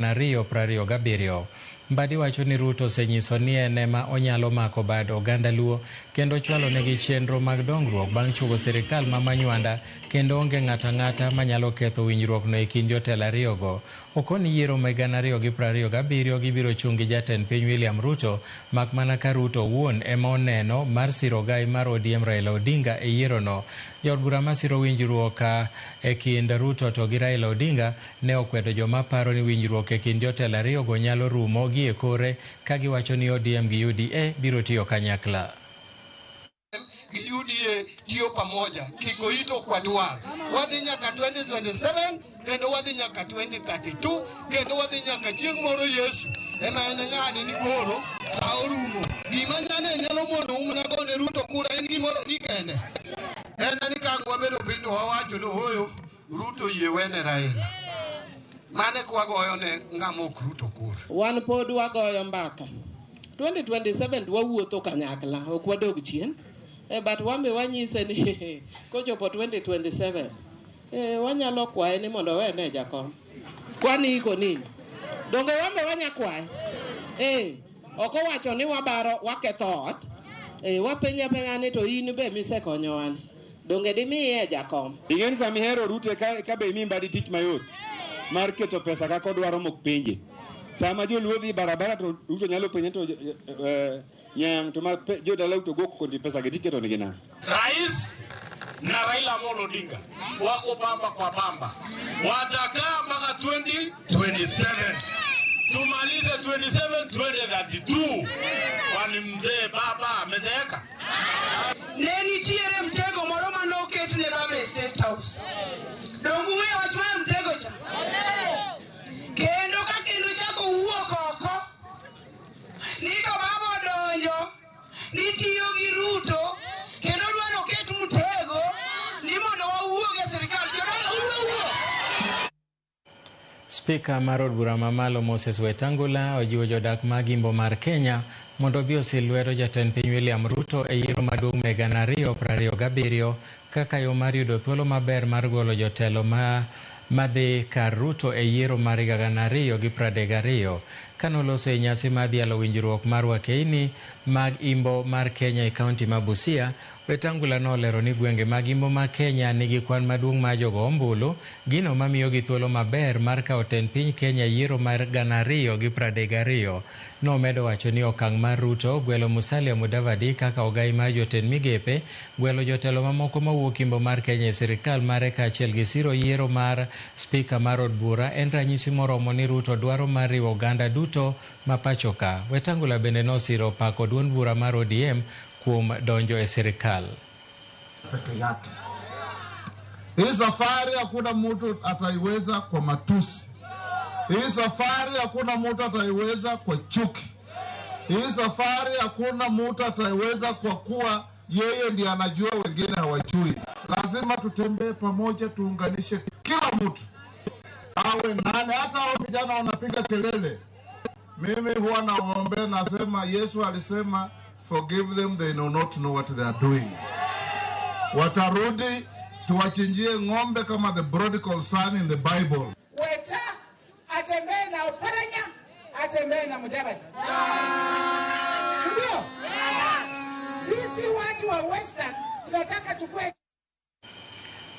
2027. Mbadi wacho ni Ruto osenyiso ni en ema onyalo mako bad oganda Luo kendo chwalo negi chenro mag dongruok bang' chuogo sirikal ma Manywanda kendo onge ng'ato ang'ata manyalo ketho winjruokno e kind jotelo ariyogo. Okoni yiero ma 2027 gibiro chung' gi jatend piny William Ruto mak mana ka Ruto owuon ema oneno mar siro ogai mar ODM Raila Odinga e yierono. Jaod bura masiro winjruok e kind Ruto to gi Raila Odinga ne okwedo joma paro ni winjruok e kind jotelo ariyogo nyalo rumo gi e kore ka giwacho ni ODM gi UDA biro tiyo kanyakla. Gi UDA tiyo pamoja, kikoito kwa dwar. Wadhi nyaka 2027 kendo wadhi nyaka 2032 kendo wadhi nyaka chieng' moro Yesu ema en ng'ade ni koro sa orumo. Gima nyane nyalo mono umna gone Ruto kura en gimoro ni kende. En ni ka wabedo piny to wawacho ni ooyo Ruto yie wene Raila. Mane kwagoyo ne ng'ama ok Ruto kura. Wan pod wagoyo mbaka. 2027 to wawuotho kanyakla, ok wadog chien. But wambe wanyise ni kochopo 2027 wanyalo kwaye ni mondo owene jakom. Kwani iko nini? Donge wambe wanya kwaye? Ok owacho ni wabaro waketho ot. Wapenje apenja ni to in be misekonyowa ni. Donge dimiye jakom? Ing'eni sama ihero Ruto ka be imi Mbadi tich mayot mar keto pesa kaka odwaro mok penje. Sama joluo dhi barabara to Ruto nyalo penje to nyang' to ma jodalau to go kodi pesa gi tiketo nigi nang'o? Rais na Raila Amolo Odinga wako bamba kwa bamba, watakaa mpaka 2027 tumalize 27 2032, kwani mzee baba amezeeka. Ne nitiere mtego moro manoket ne baba e State House. Donge ung'eyo wach mar mtego cha? Kendo ka kendo chako wuok oko, ni to baba odonjo, ni tiyo gi Ruto, kendo dwa noket mtego ni mondo wawuog e sirikal. Jodala, udwa wuok? Spika mar od bura mamalo Moses Wetangula ojiwo jodak mag Imbo mar Kenya mondo obi osil lwedo jatend piny William Ruto e yiero maduong' ma 2027 kaka yo mar yudo thuolo maber mar golo jotelo ma madhi kar Ruto e yiero mar higa 2032. Kanoloso e nyasi mar dhialo winjruok mar wakeini mag Imbo mar Kenya e kaunti ma Busia, Wetangula nolero ni gwenge mag Imbo mar Kenya nigi kwan maduong' mar jogo ombulu, gino mamiyogi thuolo maber mar kawo tend piny Kenya e yiero mar 2032. Nomedo wacho ni okang' mar Ruto gwelo Musalia Mudavadi kaka ogai mar jotend migepe, gwelo jotelo mamoko mawuok Imbo mar Kenya e sirikal mare kaachiel gi siro yiero mar spika mar od bura en ranyisi moromo ni Ruto dwaro mar riwo oganda duto ma pacho ka. Wetangula bende nosiro pako duond bura mar ODM kuom donjo e sirikal. Peke yake. Hii safari hakuna mtu ataiweza kwa matusi. Hii safari hakuna mtu ataiweza kwa chuki. Hii safari hakuna mtu ataiweza kwa kuwa yeye ndiye anajua, wengine hawajui. Lazima tutembee pamoja, tuunganishe kila mtu, awe nani. Hata hao vijana wanapiga kelele, mimi huwa nawaombea, nasema Yesu alisema forgive them, they do not know what they are doing. Watarudi tuwachinjie ng'ombe kama the prodigal son in the Bible. Weta atembee na Oparanya, atembee na Mudavadi. Ndio? Sisi watu wa Western tunataka tukue.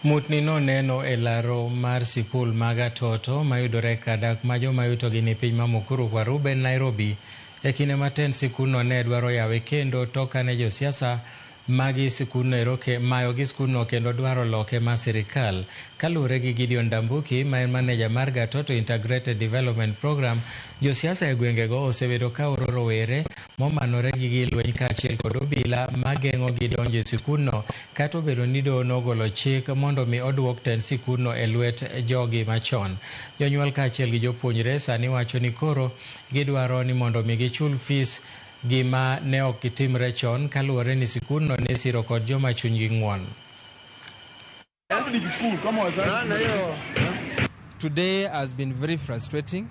Mutni noneno e laro mar sikul mag Atoto mayudore kadak ma joma yutogi ni piny ma Mukuru kwa Ruben, Nairobi. E kinde ma tend sikundno ne dwaro yawe kendo tok kane josiasa magi sikundno ero mayo gi sikundno kendo dwaro loke ma sirikal. Kaluwore gi Gideon Ndambuki ma en maneja mar Gatoto Integrated Development Program, josiasa e gwengego osebedo ka oro rowere momanore gi gi lweny kaachiel kod obila mageng'o gi donjo e sikundno kata obedo ni doho nogolo chik mondo mi oduok tend sikundno e lwet jogi machon. Jonyuol kaachiel gi jopuonjre sani wacho ni koro gidwaro ni mondo mi gichul fees gima ne ok gitimre chon kaluwore ni sikundno ne siro kod joma chunygi ng'won. Today has been very frustrating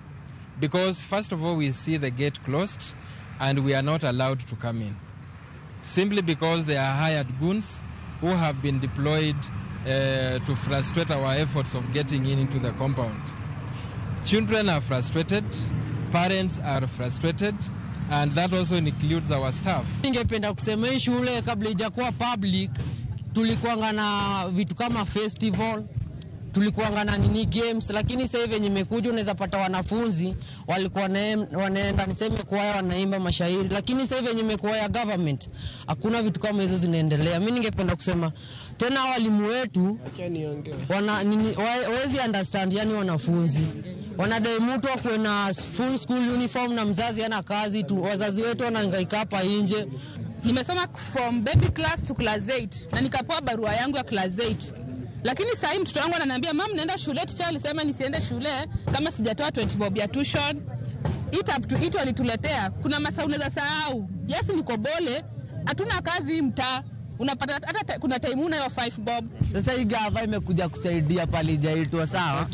because first of all we see the gate closed and we are not allowed to come in simply because there are hired goons who have been deployed to frustrate our efforts of getting into the compound. Children are frustrated, parents are frustrated, and that also includes our staff. Ningependa kusema hii shule kabla ijakuwa public tulikuanga na vitu kama festival, tulikuanga na nini games, lakini sasa hivi yenye imekuja unaweza pata wanafunzi walikuwa wanaenda niseme kwaya wanaimba mashairi, lakini sasa hivi yenye imekuwa ya government hakuna vitu kama hizo zinaendelea. Mimi ningependa kusema tena walimu wetu wana nini, wawezi understand, yani wanafunzi wanadai mtu akuwe na full school uniform na mzazi hana kazi tu, wazazi wetu wanahangaika hapa nje. Nimesoma from baby class to class 8 na nikapewa barua yangu ya class 8. Lakini sasa hivi mtoto wangu ananiambia, "Mom, naenda shule, teacher alisema nisiende shule kama sijatoa 20 bob ya tuition." Eat up to it walituletea. Kuna masaa unaweza sahau. Yes, niko bole, hatuna kazi mtaa. Unapata hata kuna time unayo 5 bob. Sasa hii gava imekuja kusaidia pale ijaitwa, sawa?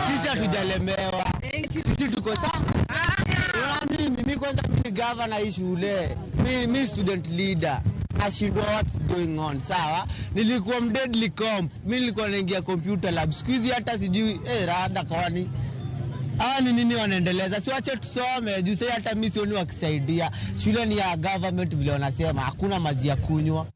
Sisi hatujalemewa. Sisi tuko sawa. Mimi kwanza mimi gava na hii shule. Mimi student leader. Nashindwa what's going on, sawa? Nilikuwa mdeadly comp. Mimi nilikuwa naingia computer lab. Siku hizi hata sijui rada kwani. Hawa ni nini wanaendeleza? Si wache tusome. Juu sasa hata mimi sioni wakisaidia. Shule ni ya government vile wanasema, hakuna maji ya kunywa.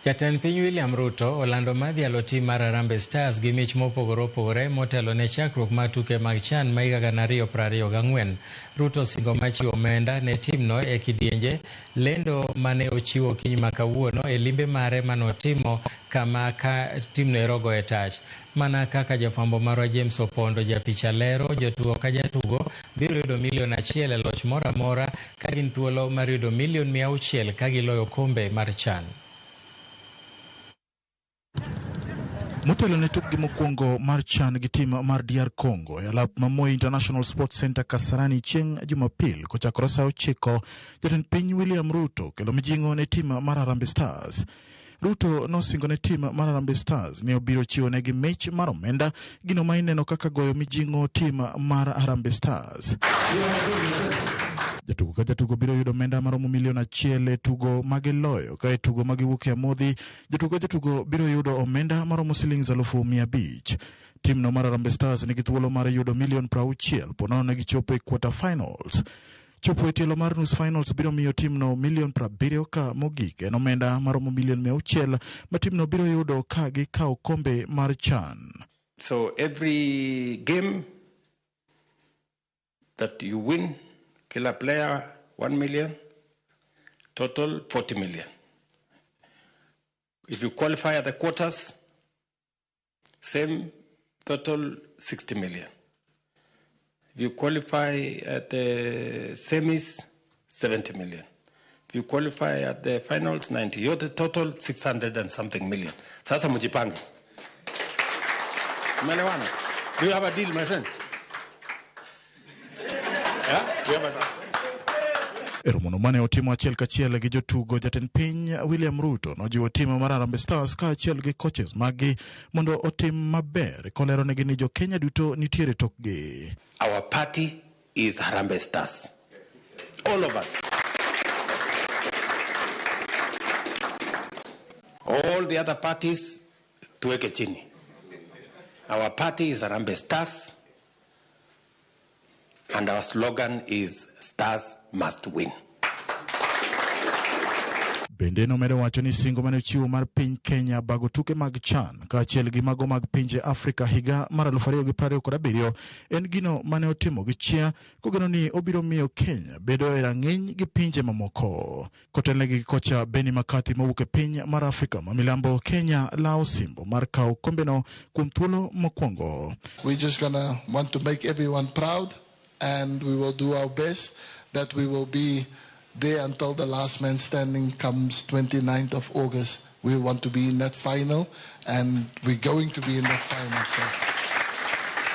Jatend piny William Ruto olando mar dhialo tim mar Harambee Stars gi mich mopogore opogore motelo ne chakruok mar tuke mag CHAN ma higa 2024. Ruto osingo mar chiwo omenda ne timno e kidienje lendo mane ochiwo okinyi ma kawuono e limbe mare manotimo kama ka timno ero goye tach. Mana kaka jafwambo marwa James Opondo japicha lero, jotugo ka jatugo biro yudo milion 1 e loch moro amora ka gin thuolo mar yudo milion 600 ka giloyo kombe mar CHAN. Motelo ne tukgi mokwongo mar CHAN gi tim mar DR Congo e alap ma Moi International Sports Center Kasarani chieng' Jumapil kochakore saa 9, jatend piny William Ruto kelo mijing'o ne tim mar Harambee Stars. Ruto nosingo ne tim mar Harambee Stars ni obiro chiwo negi mich mar omenda, gino ma ineno kaka goyo mijing'o tim mar Harambee Stars. Jatugo ka jatugo biro yudo omenda maromo milion 1 e tugo magiloyo, ka e tugo magiwuok e amodhi, jatugo ka jatugo biro yudo omenda maromo siling 500,000. Timno mar Harambee Stars nigi thuolo mar yudo milion 60 ponono ne gichopo e quarter finals. Chopo e tielo mar nus finals biro miyo timno milion 70, ka mogik en omenda maromo milion 600 ma timno biro yudo ka gikawo kombe mar CHAN. So every game that you win, kila player 1 million, total 40 million. If you qualify at the quarters, same total 60 million. If you qualify at the semis, 70 million. If you qualify at the finals, 90. Yote total 600 and something million. Sasa mujipange. Umeelewana? Do you have a deal, my friend? Yeah? Do you have a deal? E romono mane otimo achiel kachiel gi jotugo, jatend piny William Ruto nojiwo tim mar Harambee Stars kaachiel gi coaches maggi mondo otim maber, koleronegi ni jo Kenya duto nitiere tokgi. Our party is Harambee Stars. All of us. All the other parties tuweke chini. Our party is Harambee Stars. And our slogan is Stars must win. Bende nomedo wacho ni singo mane ochiwo mar piny Kenya bago tuke mag CHAN kaachiel gi mago mag pinje Afrika higa mar 2027 en gino mane otimo gi chia, kogeno ni obiro miyo Kenya bedo e rang'iny gi pinje mamoko. Kotelnegi gi kocha Benny McCarthy mowuok e piny mar Afrika ma milambo, Kenya lawo simbo mar kawo kombeno kuom thuolo mokwongo. We're just gonna want to make everyone proud, and we will do our best that we will be there until the last man standing comes 29th of August. We want to be in that final, and we're going to be in that final. So.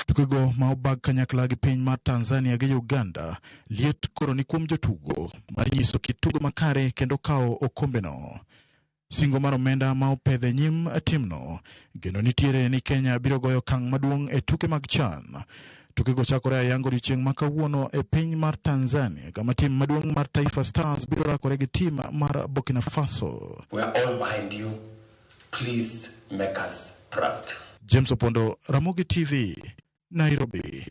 Tukego ma obag kanyakla gi piny mar Tanzania gi Uganda, liet koro ni kuom jotugo mar nyiso kit tugo makare kendo kawo okombeno. Singo mar omenda ma opedhe nyim timno, geno nitiere ni Kenya biro goyo okang' maduong' e tuke mag CHAN. Tukego chakore ayango odiechieng' ma kawuono e piny mar Tanzania, kama tim maduong' mar Taifa Stars biro rakore gi tim mar Burkina Faso. We are all behind you. Please make us proud. James Opondo, Ramogi TV. Nairobi.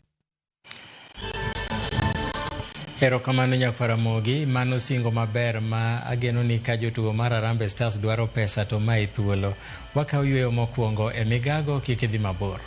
Erokamano Nyakwar Ramogi, mano singo maber ma ageno ni ka jotugo mar Harambee Stars dwaro pesa to mae thuolo. Wakaw yweyo mokwongo e migago kik idhi mabor.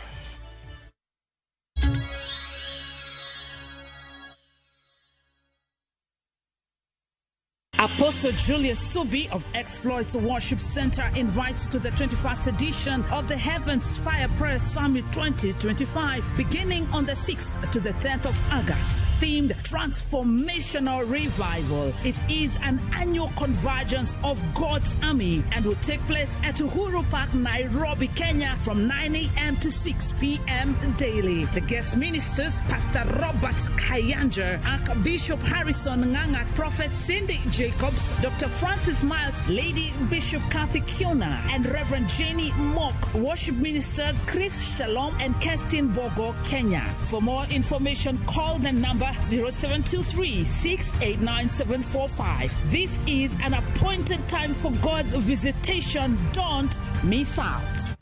Apostle Julius Subi of Exploits Worship Center invites to the 21st edition of the Heavens Fire Prayer Summit 2025, beginning on the 6th to the 10th of August, themed Transformational Revival. It is an annual convergence of God's army and will take place at Uhuru Park, Nairobi, Kenya, from 9 a.m. to 6 p.m. daily. The guest ministers, Pastor Robert Kayanja, Archbishop Harrison Nganga, Prophet Cindy Jacobs, Dr. Francis Miles, Lady Bishop Kathy Kiona, and Reverend Jenny Mock. Worship ministers Chris Shalom and Kerstin Bogo, Kenya. For more information, call the number 0723 689 745. This is an appointed time for God's visitation. Don't miss out.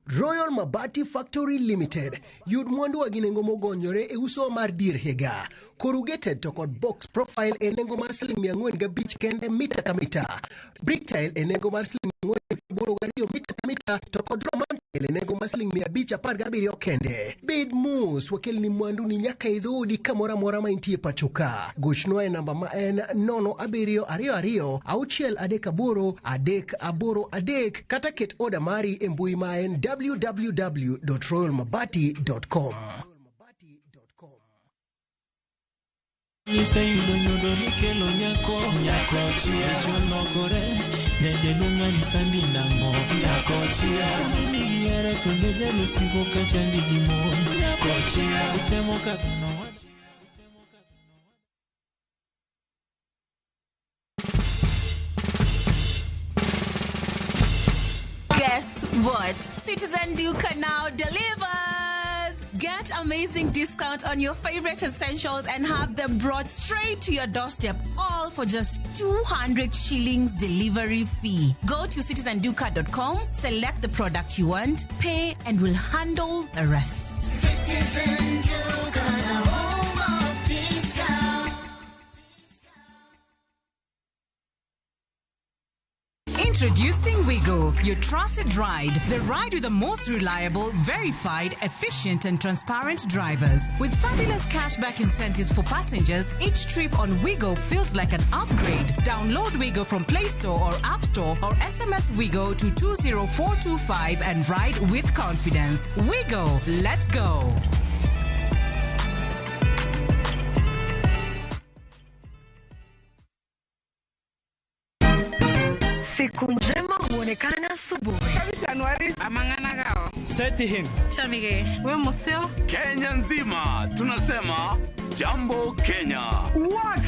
Royal Mabati Factory Limited yud mwandu gi nengo mogonyore e uso mar dier higa. Corrugated to kod box profile e nengo mar siling 405 kende mita ka mita. Brick tile e nengo mar siling 482 mita ka mita to kod Roman tile e nengo mar siling 517 kende. Bed mos wakelni mwandu ni nyaka e dhoodi kamoro amora ma intie pacho ka. Gochnwa e namba ma en 0722 638 383 kata ket oda mari e mbui ma en www.royalmabati.com. Iseyudo nyodo mikelo nyako nyako chia cholokore nyajaduong' sandi nang'o nyako chia migiere kendo jalosiko ka chandi gi mon nyako chia utemo kaka nowach. Guess what? Citizen Duka now delivers! Get amazing discount on your favorite essentials and have them brought straight to your doorstep, all for just 200 shillings delivery fee. Go to citizenduka.com, select the product you want, pay, and we'll handle the rest. Citizen Duka, the home of discount. Introducing Wigo, your trusted ride. The ride with the most reliable, verified, efficient, and transparent drivers. With fabulous cashback incentives for passengers, each trip on Wigo feels like an upgrade. Download Wigo from Play Store or App Store or SMS Wigo to 20425 and ride with confidence. Wigo, let's go. Siku njema huonekana asubuhi. Kenya nzima tunasema jambo Kenya. Wax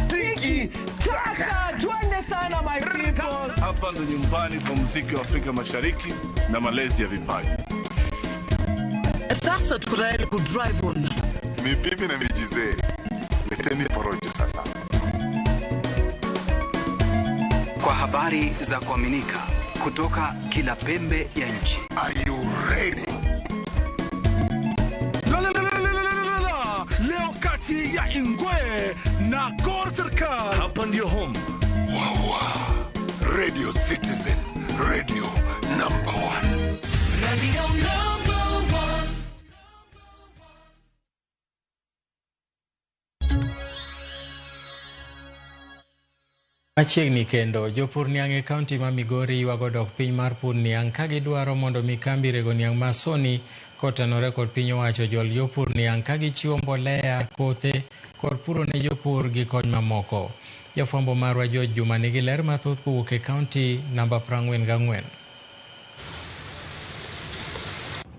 tiki taka, twende sana my people. Hapa ndo nyumbani kwa muziki wa Afrika Mashariki na malezi ya vipaji. Sasa tuko tayari ku drive on. Mipipi na mijizee, leteni porojo sasa. Kwa habari za kuaminika kutoka kila pembe ya nchi. Are you ready? La la la la la la la la. Leo kati ya Ingwe na Gor Serikal. Hapa ndio home. Wawa. Radio Citizen, radio number 1. Radio number 1. Machiegni kendo, jopur niang' e kaunti ma Migori ywago dok piny mar pur niang' ka gidwaro mondo mi kambi rego niang' ma Sony kotenore kod piny owacho jol jopur niang' ka gichiwo mbolea, kothe kod puro ne jopur gi kony mamoko. Jafwambo marwa George Juma nigi ler mathoth kowuok e kaunti namba 44.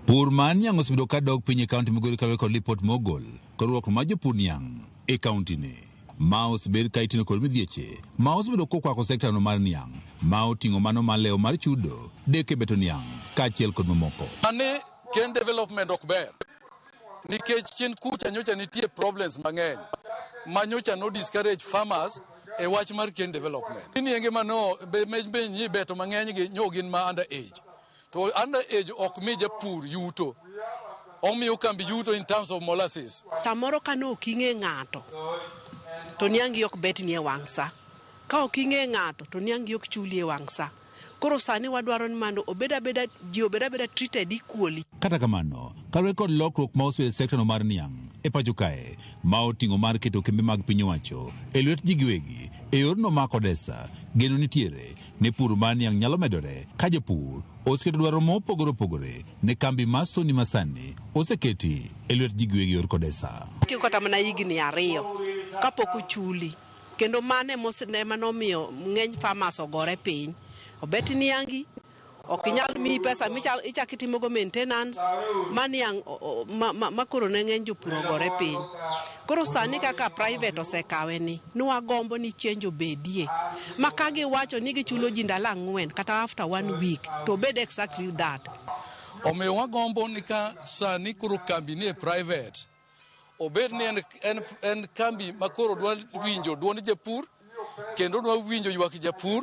Pur mar niang' osebedo ka dok piny e kaunti Migori kaluwore kod lipot mogol kod riwruok mar jopur niang' e kaunti ni. Ma osebed ka itino kod midhieche ma osebedo kokwako sekta no mar niang' ma oting'o mano mar lewo mar chudo, deke beto niang' kaachiel kod mamoko. Ani ken development ok ber nikech chien kucha nyocha nitie problems mang'eny ma nyocha no discourage farmers e wach mar ken development. Nienge mano be nyi beto mang'eny gi nyo gin ma under age. To under age ok mi japur yuto. Omiyo kambi yuto in terms of molasses. Samoro ka ne ok ing'e ng'ato to niangi ok betni e wang' sa. Ka ok ing'e ng'ato to niangi ok chuli e wang' sa. Koro sani wadwaro ni mondo obed abeda ji obed abeda treated equally. Kata kamano, kaluwore kod lokruok ma osebedo e sekta no mar niang' e pacho kae, ma oting'o mar keto kembe mag piny owacho e lwet ji giwegi e yorno ma Kodesa, geno nitiere ni pur mar niang' nyalo medore ka jopur oseketo dwaro mopogore opogore ne kambi mar Sony masani oseketi e lwet ji giwegi yor Kodesa. Tieko kata mana higni 2 kapok ochuli, kendo mano ema nomiyo ng'eny farmers ogore piny. Obet niangi, ok inyal miyi pesa michak itimogo maintenance, ma niang' ma koro ne ng'eny jopur ogore piny. Koro sani kaka private osekawe ni, nwagombo ni change obedie. Ma ka giwacho ni gichulo ji ndalo 4 kata after 1 week, to obed exactly that. Omiyo wagombo ni ka sani koro kambi ni e private, obed ni en kambi ma koro dwa winjo duond japur, kendo dwa winjo ywak japur,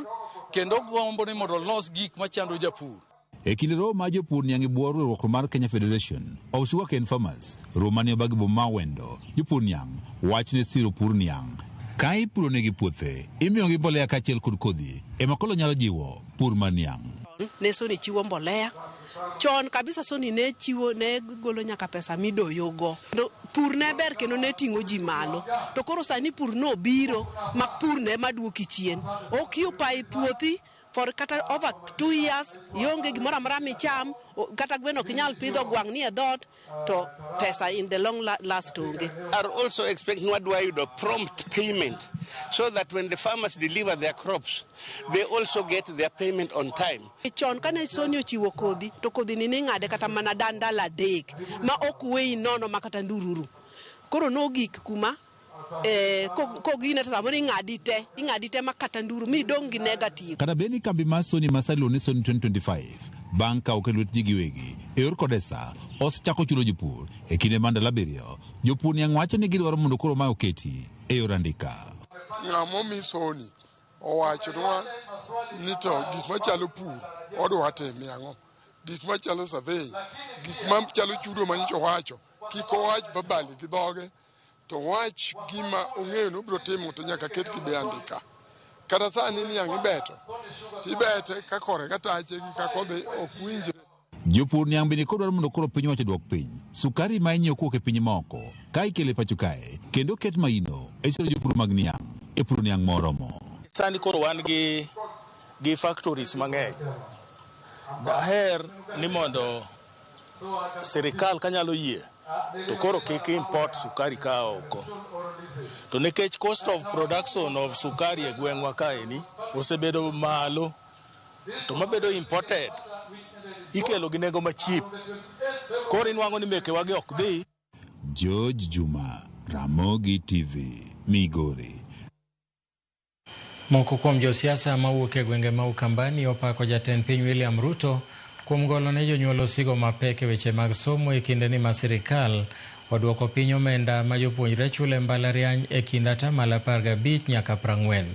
kendo gombo ni mondo olos gik machando japur. E kinde romo ma jopur niang' e bwo riwruok mar Kenya Federation of Sugarcane Farmers, romo mane obagi boma ma Wendo, jopur niang' wach ne siro pur niang'. Ka ipuro negi puothe, imiyogi mbolea kaachiel kod kodhi, ema koro nyalo jiwo pur mar niang'. Ne Sony chiwo mbolea. Chon kabisa Sony ne chiwo, ne golo nyaka pesa midoyogo. Pur ne ber kendo ne ting'o ji malo. To koro sani pur no biro ma pur ne maduoki chien. Occupy puothi for kata over 2 years, ionge gimoro amora micham, kata gweno ok inyal pidho, gwang' ni e dhoot, to pesa in the long last onge. Are also expecting wadwa yudo prompt payment so that when the farmers deliver their crops, they also get their payment on time. Chon kane Sony ochiwo kodhi, to kodhi ni ning'ade kata mana dandala 3 ma ok weyi nono ma kata ndururu. Koro nogik kuma kogine to samoro ing'adi te ma kata nduru mi dong' gi negative. Kata bed ni kambi mar Sony ma sani iluongo ni Sony 2025 bang' kawo e lwet ji giwegi e yor Kodesa osechako chulo jopur e kinde mar ndalo 7, jopur niang' wacho ni gidwaro mondo koro mae oketi e yor andika. Ng'ama omi Sony owachonwa ni to gik machalo pur odwa timo ang'o, gik machalo survey, gik machalo chudo manyicho owacho, kik owach verbally gi dhoge, to wach gima ong'eyo ni obiro timo to nyaka ket gi be andika. Kata sani niang' ibeto, tibete ka kore ka tache gi kaka odhi ok winjre. Jopur niang' bende kodwaro mondo koro piny owacho duok piny sukari ma inyiewo kowuok e pinje maoko ka ikele pacho kae kendo ket maino e siro jopur mag niang' e puro niang' moromo. Sani koro wan gi factories mang'eny. Daher ni mondo sirikal kanyalo yie to koro kik import sukari ka oko. To nikech cost of production of sukari e gweng'wa kaeni osebedo malo, to mabedo imported ikelo gi nengo machip. Koro inwang'o ni mekewagi ok dhi. George Juma, Ramogi TV, Migori. Moko kuom josiasa mawuok e gwenge ma Ukambani opako jatend piny William Ruto kuom golo ne jonyuol osigo mapek e weche mag somo e kindeni ma sirikal oduoko piny omenda ma jopuonjre chulo e mbalariany e kind 15% nyaka 40.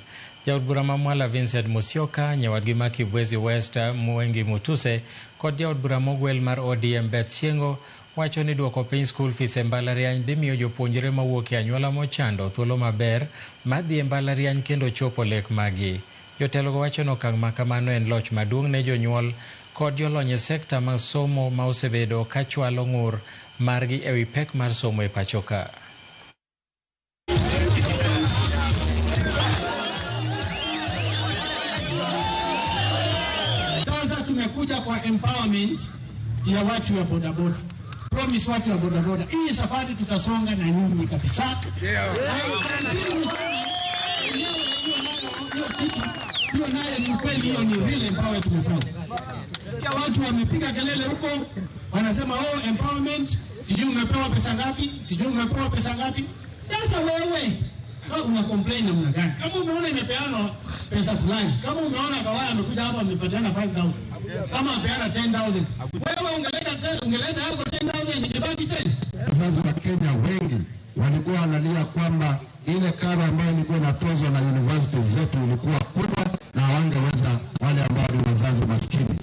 Jaod bura ma Mwala Vincent Musyoka, nyawadgi ma Kibwezi West Mwengi Mutuse kod jaod bura mogwel mar ODM Beth Siengo wacho ni duoko piny school fees e mbalariany dhi miyo jopuonjre mawuok e anyuola mochando thuolo maber mar dhi e mbalariany kendo chopo lek maggi. Jotelogo wacho ni okang' ma kamano en loch maduong' ne jonyuol kod jolony e sekta mag somo ma osebedo ka chwalo ng'ur margi ewi pek mar somo e pacho ka. Sasa tumekuja kwa empowerment ya watu wa bodaboda. Promise watu wa bodaboda, hii safari tutasonga na nyinyi kabisa. Hiyo nayo ni ukweli, hiyo ni real empowerment tumefanya. Sikia watu wamepiga kelele huko, wanasema oh, empowerment, sijui umepewa pesa ngapi, sijui umepewa pesa ngapi. Sasa wewe kama una complain namna gani? Kama umeona imepeanwa pesa fulani, kama umeona Kawaya amekuja hapa amepatiana 5000, kama apeana 10,000, wewe ungeleta yako 10,000 ingebaki 10. Wazazi wa Kenya wengi walikuwa wanalia kwamba ile karo ambayo ilikuwa inatozwa na university zetu ilikuwa kubwa na hawangeweza wale ambao ni wazazi maskini.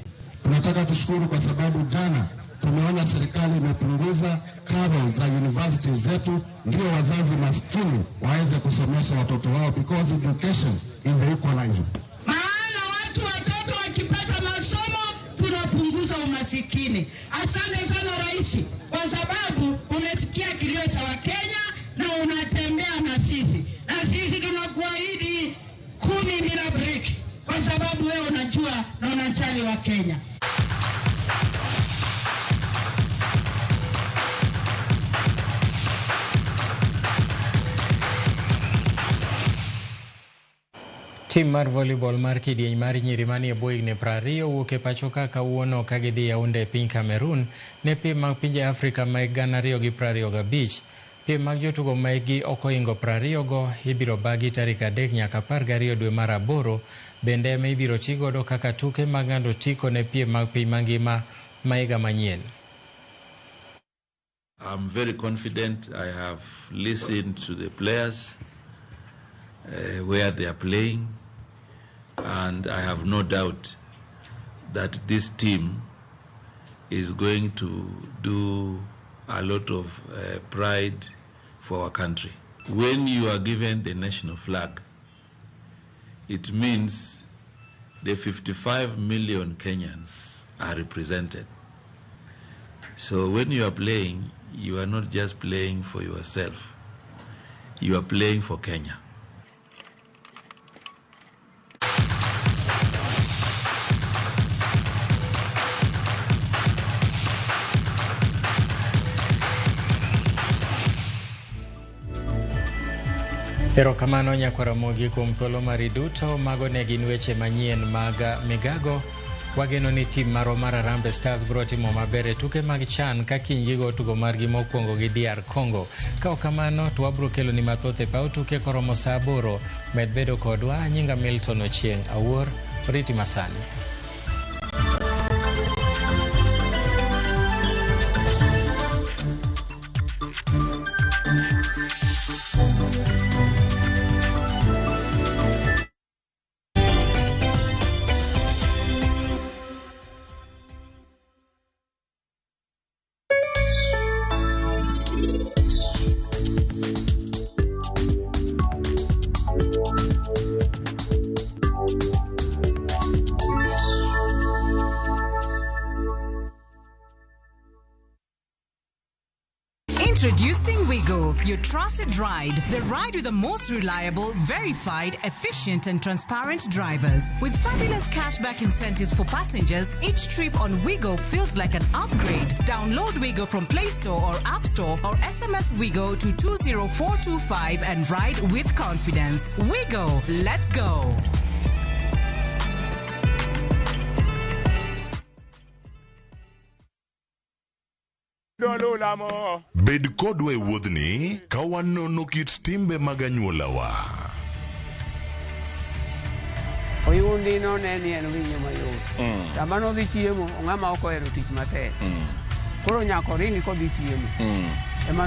Tunataka tushukuru Tunashukuru kwa sababu jana tumeona serikali imepunguza karo za university zetu, ndio wazazi maskini waweze kusomesha watoto wao, because education is the equalizer. Maana watu watoto wakipata masomo tunapunguza umasikini. Asante sana Rais, kwa sababu umesikia kilio cha Wakenya na unatembea na sisi, na sisi tunakuahidi 10 bila break, kwa sababu wewe unajua na unajali Wakenya. Tim mar volleyball mar kidieny mar nyiri manie bwo higni 20 wuok e pacho ka kawuono ka gidhi Yaounde e piny Cameroon ne piem mag pinje Afrika ma 2025. Piem mag jotugo ma hikgi ok ohingo 20 go ibiro bagi tarik 3 nyaka 12 dwe mar 8, bende ema ibiro ti godo kaka tuke mag ng'ado otiko ne piem mag piny mangima ma higa manyien. I'm very confident. I have listened to the players, where they are playing, and I have no doubt that this team is going to do a lot of pride for our country. When you are given the national flag, it means the 55 million Kenyans are represented. So when you are playing, you are not just playing for yourself, you are playing for Kenya. Erokamano nyakwar Ramogi kuom thuolo mari duto. Mago ne gin weche manyien mag Migago. Wageno ni tim marwa mar Harambee Stars biro timo maber e tuke mag CHAN ka kiny gigo tugo margi mokwongo gi DR Congo. Ka ok kamano to wabiro kelo ni mathoth e paw tuke koromo saa 8. Med bedo kodwa. Nyinga Milton Ochieng' Awuor, oriti masani. Introducing Wigo, your trusted ride. The ride with the most reliable, verified, efficient and transparent drivers. With fabulous cashback incentives for passengers, each trip on Wigo feels like an upgrade. Download Wigo from Play Store or App Store or SMS Wigo to 20425 and ride with confidence. Wigo, let's go. Bed kodwa e wuodhni ka wanono kit timbe mag anyuolawa. Oyundi no ne ni en winyo mayot. Sama nodhi chiemo, ng'ama ok ohero tich matek. Koro nyaka oringi kodhi chiemo. Ema